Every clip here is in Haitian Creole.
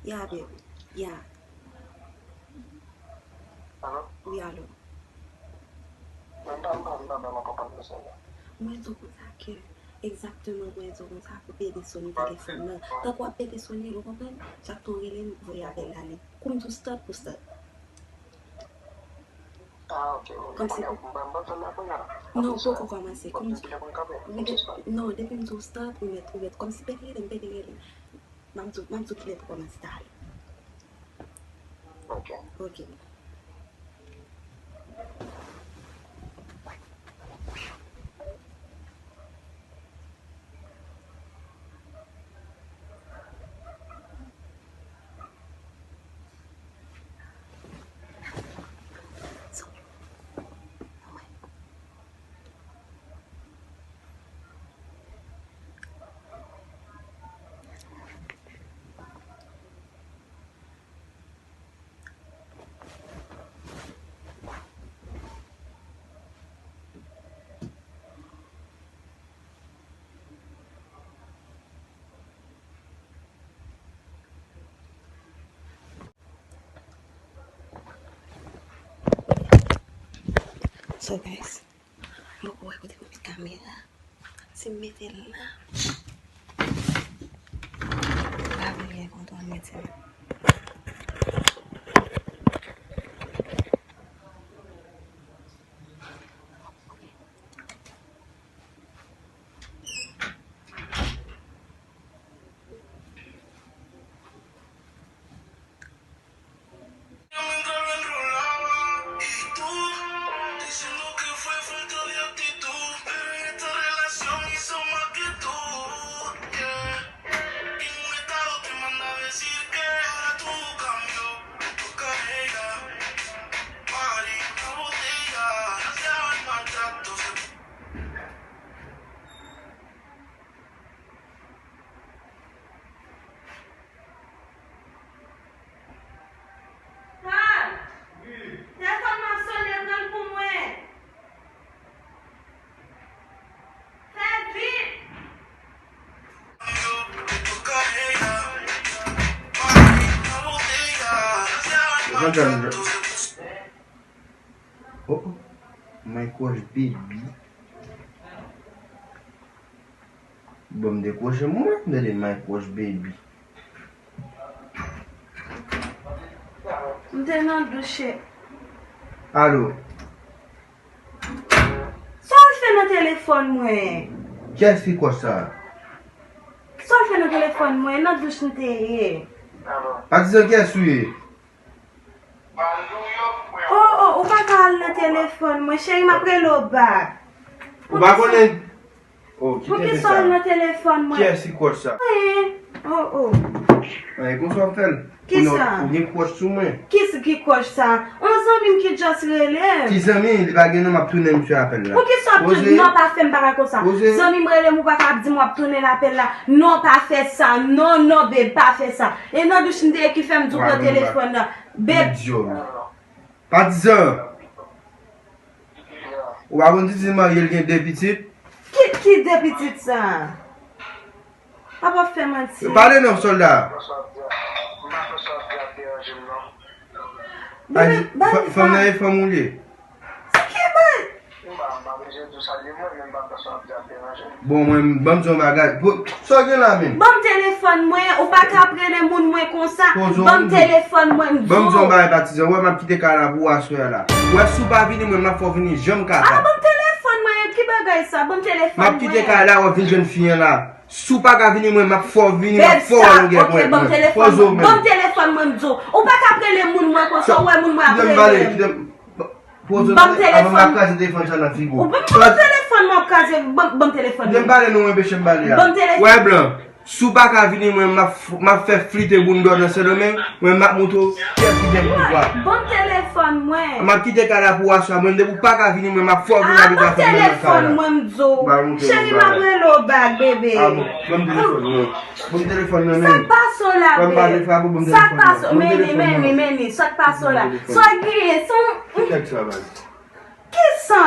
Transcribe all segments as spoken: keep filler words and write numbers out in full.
Yeah, baby. Yeah. Alo? Wi, alo. Mwen pa, mwen pa, mwen pa, mwen pa konprann mesaj la. Mwen di w konsa ke, egzakteman, mwen di w konsa pou pede sone telefòn nan. Tankou w ap pede sone, ou konprann? Chak tan w rele m, voye apèl la, li. Kou m di w stop, ou stop. Ah, ok. Kòmsi. Kounye a, mwen, mwen, mwen, mwen, mwen, non, poko kòmanse. Kòmsi, wi, de-, non, depi m di w stop, ou mèt, ou mèt. Kòmsi pede rele m, pede rele m. M ap di w, m ap di w kilè pou kòmanse, talè. Ok. Ok. So guys, m poko wè kote m met kamera. Si m mete l la, m pa vle gen kontwòl mwen timoun. Tèlèfòn nan ap sonnen, pran l pou mwen. Fè vit! Oh, oh. My crush baby. Bon, m dekwoche m wè, m tande my crush baby. M te nan douche. Alo. Sa w al fè nan telefòn mwen? Kiyès ki crush sa? Sa w al fè nan telefòn mwen? Nan douch m te ye. Patizan, kiyès ou ye? Oh, oh, ou pa ka al nan telefòn mwen, cheri, m ap rele w bak. Ou pa konnen? Oh, poukisa w al nan telefòn mwen? Kiyès ki crush sa? Anyen. Oh, oh. Anyen, konsa w ap fè l? Kisa? Ou gen crush sou mwen? Kisa ki crush sa? On zanmi m ki just rele m. Ki zanmi? Li pa gen non, m ap tounen misye apèl la. Poukisa w ap tounen? Non, pa fè m bagay konsa. Zanmi m rele m, ou pa ka ap di m w ap tounen l apèl la. Non, pa fè sa. Non, non, babe, pa fè sa. E nan douch m te ye ki fè m di w pran telefòn nan. Beb. Patizan. Ou pa konn Titi marye, l gen de pitit? Ki, ki de pitit sa? Papa fè manti. Pale non, sòlda. Fanm nan e fanm ou l ye? Sa ki bay? Bon, mwen, ban m di yon bagay. Sa w gen la menm? Ban m telefòn mwen, ou pa ka ap rele moun mwen konsa. Ban m telefòn mwen, m di w. Ban m di yon bagay, patizan. Ou wè, m ap kite kay la pou ou aswè a la. Ou wè, si w pa vini, mwen, m ap fè w vini jan m kapab. Ah, ban m telefòn mwen, ki bagay sa? Ban m telefòn mwen. M ap kite kay la, w ap vin jwenn fi an la. Si w pa ka vini, mwen, m ap fè w vini, m ap fè w wè longè ponyèt mwen. Poze w menm. Ban m telefòn mwen, m di w. Ou pa ka ap rele moun mwen konsa, ou wè moun mwen ap rele m. Kite m pale, kite m. Ban m telefòn. Avan m ap kraze telefòn sa nan figi w. Ou ban m telefòn mwen, ap kraze, ban m telefòn mwen. Kite m pale non, enpeche m pale a. Ban m telefòn. Wè blan, si w pa ka vini mwen, m ap f-, m ap fè flite bounda nan Sendomeng, mwen m ap montre w kiyès ki gen pouvwa. Ban m telefòn mwen. M ap kite kay la pou w aswè, mwen depi w pa ka vini mwen, m ap fè w vini abite avèk mwen nan kay la. Ban m telefòn mwen, m di w. Cheri, m ap rele w bak, bebe. Ban m telefòn mwen. Ban m telefòn nan men. Sa k pase w la, bebe? Sa k pase w? Men li, men li, men li. Sa k pase w la? Sa w genyen? Sa w... Ki nèg sa, baz? Kisa?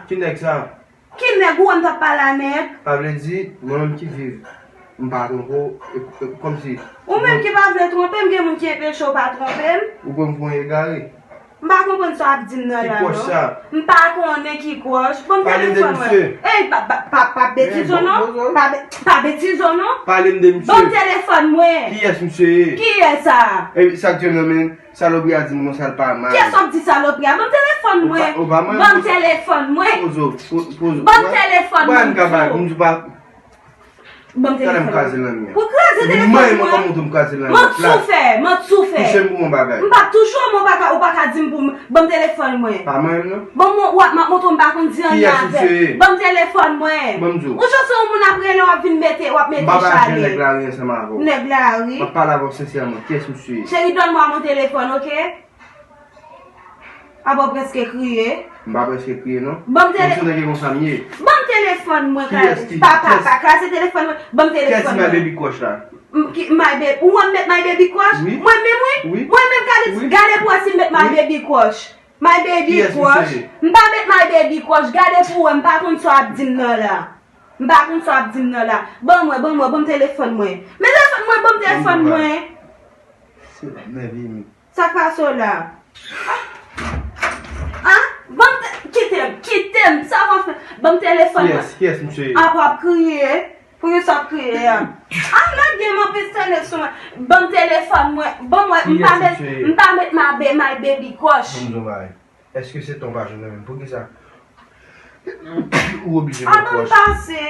Ki nèg sa? Ki nèg ou wè m t ap pale a nèg? Sa vle di, mwen menm ki viv. M pa twonpe w, e, e, kòmsi. Ou menm ki pa vle twonpe m, gen moun ki enpeche w pa twonpe m. Ou pran m pou yon egare. M pa konprann sa w ap di m nan la non. Ki kòch sa? M pa konnen ki kòch. Ban m telefòn mwen. Ey, pa, pa, pa, pa betize w non. Pa be-, pa betize w non. Pale m de misye. Ban m telefòn mwen. Kiyès misye ye? Kiyès sa? E sa k di w nan men? Salopri a di m konsa l pa mal. Kiyès w ap di salopri a? Ban m telefòn mwen. Ou pa, ou pa mal. Ban m telefòn mwen. Pozo, po-, pozo. Ban m telefòn mwen. Ban m di w pa. Ban m telefòn mwen. Pou kraze telefòn mwen. Mwen, mwen, kòman tou m kraze nan plat. M ap soufè, m ap soufè. Touche m pou yon bagay. M p ap touche w, men w pa ka, ou pa ka di m pou m, ban m telefòn mwen. Pa manyen m non. Bon, mwen, w ap, m ap montre w m pa konn di anyen avè l. Ban m telefòn mwen. Ban m di w. Ou jan se yon moun ap rele w ap vin mete, w ap mete chale. M pa pral jwenn nèg la ri ansanm avè w. Nèg la ri. M ap pale avè w sensèman. Kiyès misye ye? Chérie, donne-moi mon téléphone, ok? Apa w prèske kriye. M pa prèske kriye non. Ban m tele- Mwen sou nèg e konsa m ye. Ban m telefòn mwen, Kalis. Pa, pa, pa kraze telefòn mwen. Ban m telefòn mwen. Kiyès ki my baby crush la? M, ki, my baby, ou wè m met my baby crush? Wi. Mwen menm wi. Wi. Mwen menm, Kalis, gade pou wè si m met my baby crush. My baby crush. M pa met my baby crush. Gade pou wè, m pa konn sa w ap di m nan la. M pa konn sa w ap di m nan la. Ban mwen, ban mwen, ban m telefòn mwen. Men telefòn mwen, ban m telefòn mwen. Se la, nève m. Sa k pase w la? Ah! Ban m te-, kite m, kite m. Sa w ap fè? Ban m telefòn mwen. Kiyès, kiyès misye ye? Apa w ap kriye? Poukisa w ap kriye a? Ah, lage m anpil tande sou mwen. Ban m telefòn mwen. Ban mwen, m pa met, m pa met my ba-, my baby crush. Ban m di w bagay. Èske se tan w pa jwenn nan men m? Poukisa? Ou oblije met crush. Ah, ban m pase.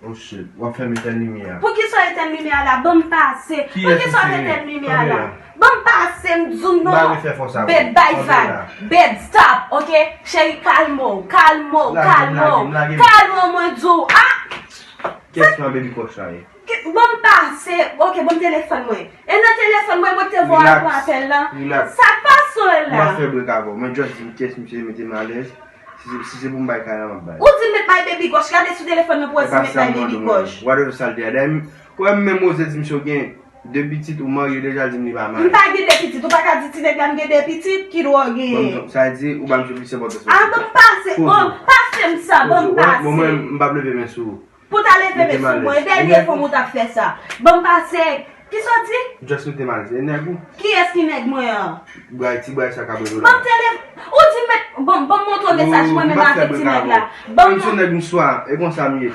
Oh shit, w ap fè m etèn limyè a. Poukisa w etèn limyè a la? Ban m pase. Poukisa w ap etèn limyè a la? Ban m pase, m di w non. Babe, bay vag. Babe, stop, ok? Cheri, kalme w, kalme w, kalme w. Kalme w, mwen di w. Ah! Kiyès ki my baby crush la ye? Ban m pase. Ok, ban m telefòn mwen. E nan telefòn mwen, mwen te vwa pran apèl lan. Relax. Sa k pase w la? M ap fè break avè w. Mwen just di m kiyès misye mete m alèz. Si se, si se pou m bay kay la, m ap bay. Ou di m met my baby crush, gade sou telefòn mwen pou wè si m met my baby crush. Whatever sa l te a. Dayè, m, wè m menm oze di misye w gen de pitit, ou marye deja, l di m li pa marye. M pa gen de pitit, ou pa ka di ti nèg la m gen de pitit, ki dwa w genyen? Bon, sa vle di, ou ba misye plis enpòtans pase. Ah, ban m pase, oh, pase m sa, ban m pase. Bon, mwen, m p ap leve men sou ou. Pou ta leve men sou mwen, dènye fwa m ou t ap fè sa. Ban m pase. Kisa w di? Just mete m alèz. E nèg ou? Kiyès ki nèg mwen an? Bray, ti bray sa k ap rele w la. Ban m tele-, ou di m met, ban, ban m montre w mesaj mwen menm avèk ti nèg la. Ban m. Mwen se nèg m swa, e konsa m ye.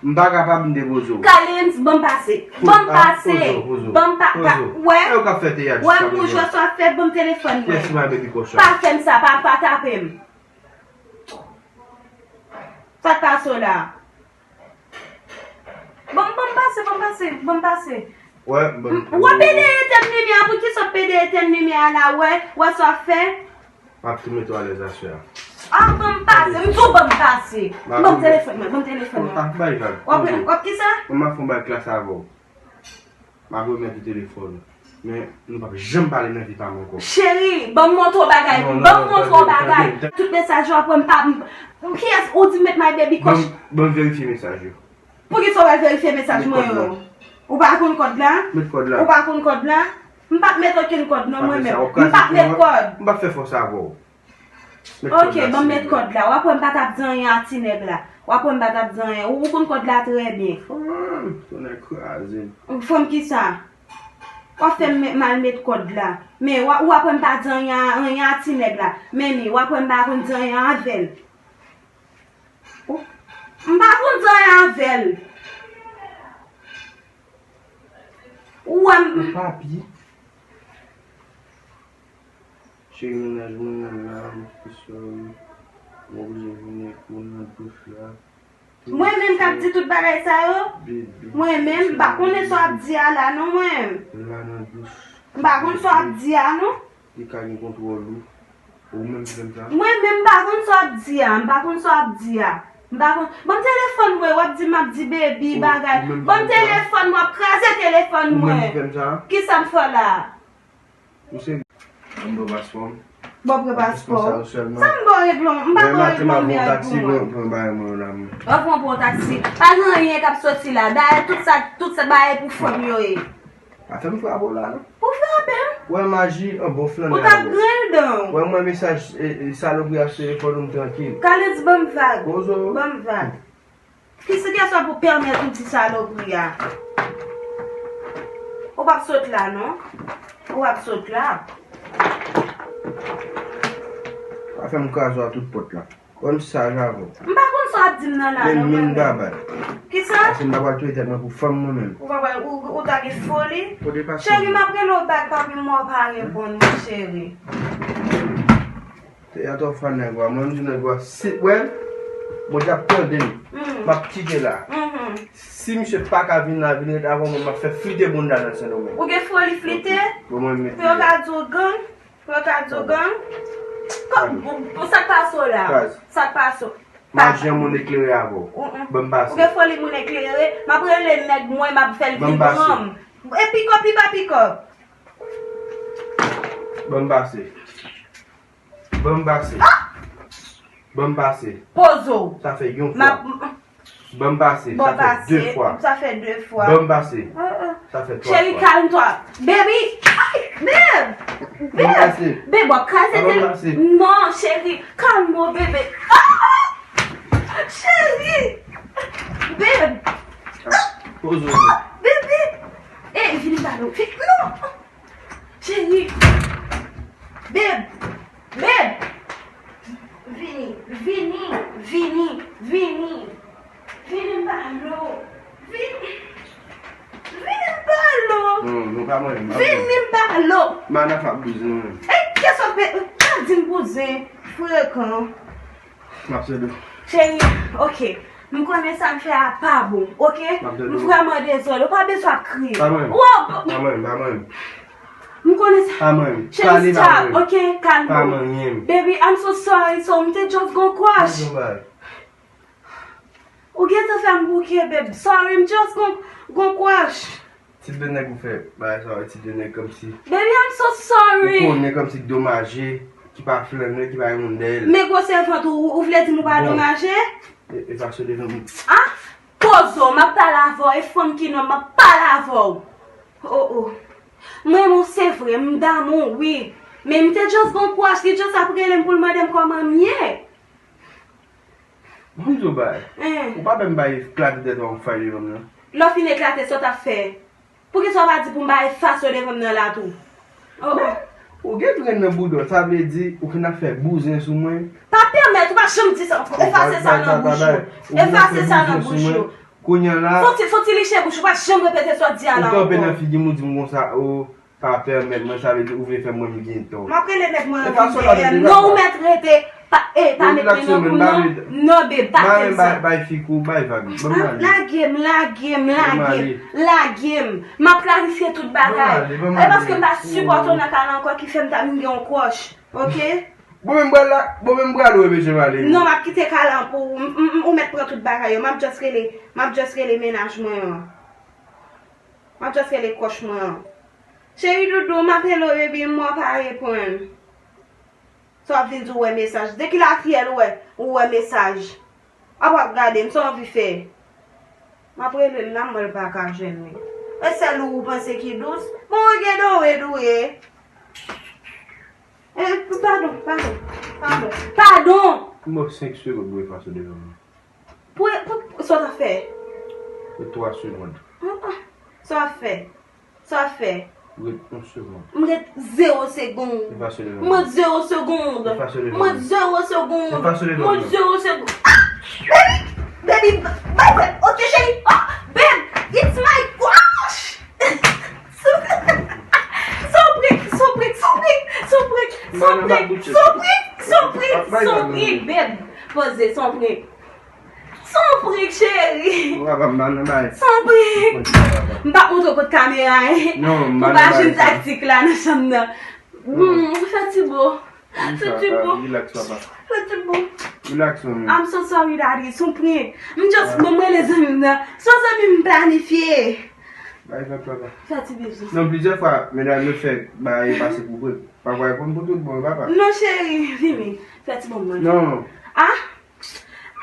M pa kapab, m depoze w. Kalens, ban m pase. Ban m pase. Ban m pa, pa, wè. E ou k ap fè teyat. Wè m pou jwè sa w ap fè, ban m telefòn mwen. Kiyès ki my baby crush la? Pa fè m sa, pa, pa tape m. Sa k pase w la? Ban m, ban m pase, ban m pase, ban m pase. Wè, ban m. W ap ede etèn limyè a, poukisa w ap ede etèn limyè a la, wè, wè sa w ap fè? M ap tou mete w alèz aswè a. Ah, ban m pase, m di w ban m pase. Ban m telefòn mwen, ban m telefòn mwen. W ap, w ap kisa? Mwen m ap fè yon bagay klas avè w. M ap remèt ou telefòn ou. Men, nou p ap janm pale nan vi pa m ankò. Cheri, ban m montre w bagay. Non, non, non, tande, tande. Ban m montre w bagay. Tout mesaj yo ap wè m pa, m, kiyès ou di met my baby crush? Ban m, ban m verifye mesaj yo. Poukisa w pral verifye mesaj mwen yo? Ou pa konn kòd la? Met kòd la. Ou pa konn kòd la? M p ap met okenn kòd non, mwen menm. M p ap met kòd. M p ap fè fòs avè w. Ok, ban m met kòd la. W ap wè m pa t ap di anyen a ti nèg la. W ap wè m pa t ap di anyen. Ou, ou konn kòd la trè byen. Fanm, tonnè kraze m. Fanm kisa? W ap fè m met, mal met kòd la. Men w ap, w ap wè m pa di anyen a, anyen a ti nèg la. Men li, w ap wè m pa konn di anyen avè l. Ou, m pa konn di anyen avè l. Ou wè m. Ou papi. Cheri, mennaj mwen an la, m te sòri. M oblije vin ak ou nan douch la. Mwen menm k ap di tout bagay sa yo? Bebe. Mwen menm, m pa konnen sa w ap di a la non, mwen. La nan douch. M pa konn sa w ap di a non. Li ka gen kontwòl ou. Ou menm ki fè m sa? Mwen menm, m pa konn sa w ap di a, m pa konn sa w ap di a. M pa konn. Ban m telefòn mwen, w ap di m ap di baby, bagay. Ban m telefòn mwen, w ap kraze telefòn mwen. Ou menm ki fè m sa? Kisa m fè w la? Ou se. Ban m ba w paspò m. Ban m ba w paspò. Sa m ba w reglon. M pa ba w reglon mèd pou mwen. Pran bagay mwen la. W ap pran pou yon taksi. Pa gen anyen k ap soti la. Dayè, tout sa, tout sa bagay pou fanm yo ye. Pa fè m frape w la, non. Pou frape m? Wè maji an bon flann la. Ou t ap griyen dan w. Wè mwen mesaj, e, e, salopri ap sere fò nou m trankil. Kalens, ban m vag. Pozo. Ban m vag. Kisa, kiyès sa pou pèmèt ou di salopri a? Ou p ap sot la, non. Ou p ap sot la. Pa fè m kraze w a tout pòt la. Wè m saj avè w. M pa konn sa w ap di m nan la, men non, min baba. Kisa? Paske m pa pral touye tèt mwen pou fanm mwen menm. Ou pa pral, ou, ou ta gen foli? Kote pase? Cheri, m ap rele w bak, papi m wè w pa reponn, mon cheri. Te atò fwa nèg wa, mwen m di nèg wa, si, wè, mwen t ap tande l. Mm. M ap kite la. Mhm. Si misye pa ka vin la, vin ret avè mwen, m ap fè flite bounda nan Sendomeng. Ou gen foli flite? Ok. Bon, mwen mete. Pou yo ka di w gang? Pou yo ka di w gang? Kòm, bon, sa k pase w la? Sa k pase w? M ap jan moun eklere avè w. Ban m pase. Ou gen foli moun eklere? M ap rele nèg mwen, m ap fè l vin pran m. E pikòp, li pa pikòp. Ban m pase. Ban m pase. Ban m pase. Poze w. Sa fè yon fwa. Ban m pase. Sa fè de fwa. Sa fè de fwa. Ban m pase. Sa fè twa fwa. Cheri, kalm twa. Baby! Ay, babe! Babe! Babe, w ap kraze tèt. Non, cheri, kalme w, bebe. Ah! Cheri! Babe! Poze w. Bebe! Eh, vini ba nou. Non! Cheri! Babe! Babe! Vini, vini, vini, vini. Vini m pale w. Vini. Vini m pale w. Non, non, pa mwen, pa mwen. Vini m pale w. Mana f ap bouzen mwen. E, kiyès w ap be-, pa di m bouzen. Frekan. M ap sede w. Cheri, ok. M konnen sa m fè a pa bon, ok? M ap sede w. M vrèman dezole. Ou pa bezwen ap kriye. Pa mwen. Ou ap... Pa mwen, pa mwen. M konnen sa. Pa mwen. Cheri, stop, ok? Kalme w. Pa mwen. Baby, I'm so sorry, so m te just gon crush. Ou gentan fè m bouke, babe. Sorry, m just gon, gon crush. Tip de nèg ou fè bagay sa yo, tip de nèg kòmsi. Baby, I'm so sorry. Ou konnen kòmsi k domaje, ki pa flannè, ki pa gen moun dèyè l. Men gwosè vant ou, ou vle di m ou pa domaje? E, e pa sou devan m. Ah! Poze w, m ap pale avè w, e fanm ki nonm, m ap pale avè w. Oh, oh. M renmen w, se vre, m damou w, wi. Men m te just gon crush, li just ap rele m pou l mande m kòman m ye. Bon, m di w bagay. Ou pa bè m bay eklate tèt ou fay devan m nan. Lè w fin eklate, sa w t ap fè? Poukisa w pa di pou m bay efaso devan m nan la tou? Oh, oh. Ou gen grenn nan bouda w, sa vle di ou fin ap fè bouzen sou mwen. Pa pèmèt, ou pa janm di sa ankò. Efase sa nan bouch ou. Efase sa nan bouch ou. Kounye a la. Fon ti, fon ti liche bouch ou, pa janm repete sa w di a la ankò. Ou kanpe nan figi m, ou di m konsa, oh, pa pèmèt mwen, sa vle di ou vle fè m wè m gen tò. M ap rele nèg mwen anpil dèyè m. Non, ou mèt rete. Pa, eh, pa met men nan kou m non. Non, babe, pa fè sa. Bay, bay fik ou, bay vag. Ban m ale. Lage m, lage m, lage m, lage m. M ap klarifye tout bagay. E paske m pa sipòte w nan kay la ankò ki fè m ta vin gen yon crush, ok? Bon, men m pral la, bon, men m pral wè mesye m ale. Non, m ap kite kay la pou ou, m, m, m, ou mèt pran tout bagay yo. M ap just rele, m ap just rele mennaj mwen an. M ap just rele crush mwen an. Cheri doudou, m ap rele w, baby, m wè w pa reponn. Sa w ap vin di w wè mesaj. De ki latriyèl ou wè, ou wè mesaj. Ap ap gade m, sa w anvi fè? M ap rele l la, m wè l pa ka jwenn li. E sèl ou ou panse ki dous? Bon, ou gen dwe, dwe. Eh, padon, padon, padon, padon. M ba w senk segonn pou efase devan mwen. Pou, pou, sa w ta fè? Pou twa segonn. Ah, ah. Sa w ap fè? Sa w ap fè? Ret yon segonn. M ret zewo segonn. Efase devan mwen. M ret zewo segonn. Efase devan mwen. M ret zewo segonn. Efase devan mwen. M ret zewo segonn. Ah! Baby! Baby! Bay tèt! Ok, cheri! Oh! Babe! It's my crush! Son prank! Son prank! Son prank! Son prank! Son prank! Son prank! Son prank! Babe! Poze, son prank! Son prank, cheri. Ou pa pa m pa nan bay. Son prank. M pa montre w kot kamera, hein. Non, m pa nan bay sa. Pou pa jwenn taktik la nan chanm nan. Hmm, fè ti bo. Fè ti bo. Relax, papa. Fè ti bo. Relax, mami. I'm so sorry, daddy. Son prank. M just, bon, mwen le zanmi m nan. Son zanmi m planifye. Bay vag, papa. Fè ti bizou. Non, plizyè fwa, medam yo fè bagay yo pase pou prank. Pa kwè konn pou tout bon, papa. Non, cheri, vini. Fè ti bon mwen. Non. Ah?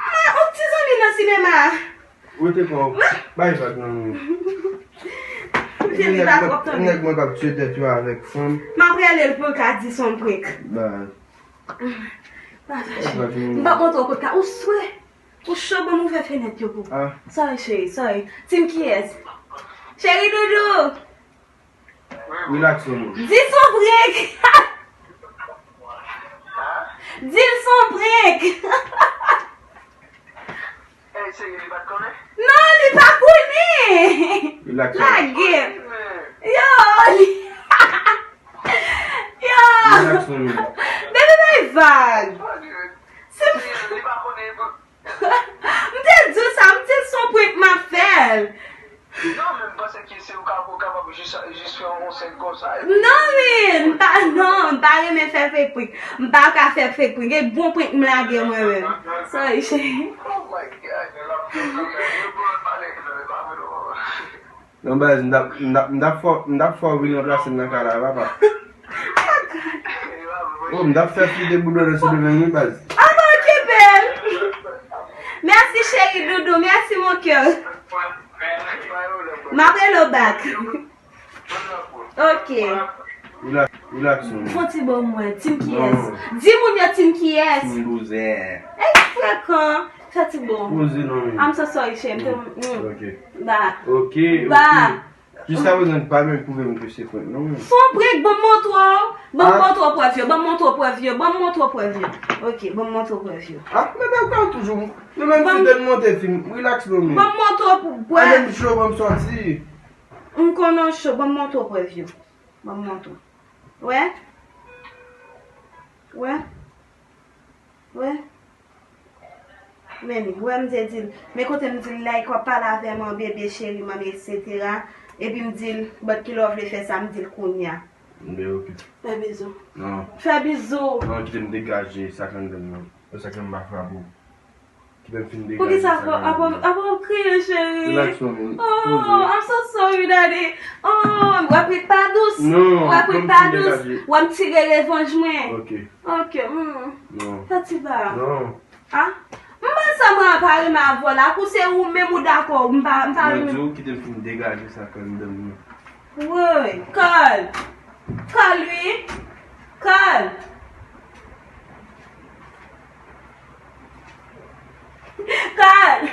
Mwen, yon ti zanmi nan sinema. Rete kò w. Bay vag nan men. Cheri, pa twòp tande. Nèg mwen k ap tiye tèt yo avèk fanm. M ap rele l pou l ka di son prank. Bay. Pa fache. M p ap montre w kot ka. Ou swe. Ou cho, ban m ouvè fenèt yo pou. Ah. Sorry, cheri, sorry. Team kiyès? Cheri doudou. Relax, non. Di son prank. Di son prank. Ey, seri, li pa t konnen? Non, li pa konnen. Relax, non. Lage. Yo, li. Yo. Relax, non. Bebe bay vag. Se li pa konnen. M te di w sa, m te di son prank m ap fè l. Non, men m panse ke se ou ka, ou kapab jis, jis fè yon sèn konsa, epi... Non, men, m pa, non, m pa renmen fè fake prank. M pa ka fè fake prank. E bon prank m lage mwen menm. Sorry, cheri. Oh my God, men l ap fè w kanmenm. Yo, bro, pale, non, e pa vre, non. Non, baz, m t ap, m t ap, m t ap fè, m t ap fè w vin ranplase m nan kay la, papa. Oh, m t ap fè fi de boudon nan sou demen, wi, baz. Ah, bon, okipe l. Mèsi, cheri doudou. Mèsi, mon cœur. M ap rele w back. Ok. Relax, relax, non. Fon ti bon mwen. Team kiyès? Non. Di moun yo team kiyès? Team loser. Ey, frekan. Fè ti bon. Poze non, men. I'm so sorry, cheri. Mm. Ok. Ba. Ok, ba. Ok. Jiska prezan, pa menm pwouve m ke se prank, non, men. Fon prank, ban m montre w. Ban m montre w prèv yo. Ban m montre w prèv yo. Ban m montre w prèv yo. Ok, ban m montre w prèv yo. Ah, men bagay toujou. Nou menm si te n monte fim. Relax, non, men. Ban m montre w prèv. An menm cho, ban m sòti. M konnen w cho, ban m montre w prèv yo. Ban m montre w. Wè? Wè? Wè? Men li, wè m te di l, men kote m di l like, w ap pale avè mwen, bebe, cheri, manmi, etsetera. Epi m di l, but kilè w vle fè sa, m di l kounye a. Men oke. Fè bizou. Non. Fè bizou. Non, kite m degaje sa k anndan m nan. Sa k anndan m pa frape w. Kite m fin degaje sa k anndan m nan. Poukisa fò, apa, apa w ap kriye, cheri? Relax, manmi. Oh, poze. I'm so sorry, daddy. Oh, w ap ret pa dous. Non, w ap ret pa dous. W ap tire revanj mwen. Ok. Ok, hmm. Non. Fè ti ba. Non. Ah? M pa sa mwen pa renmen avè w la, kou se ou menm ou dakò, m pa, m pa renmen. Mwen di w kite m fin degaje sa k anndan m nan. Woy, Carl. Carl, wi. Carl. Carl.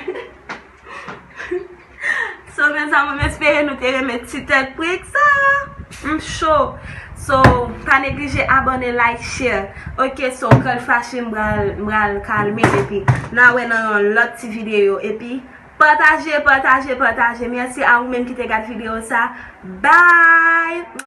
So, mes amours, m espere nou te renmen ti tèt prank sa. M cho. So, pa neglije abòne, like, share. Ok, so, Carl fache, m pral, m pral kalme, epi n a wè nan yon lòt ti videyo. Epi, pataje, pataje, pataje. Mèsi a ou menm ki te gad videyo sa. Bye!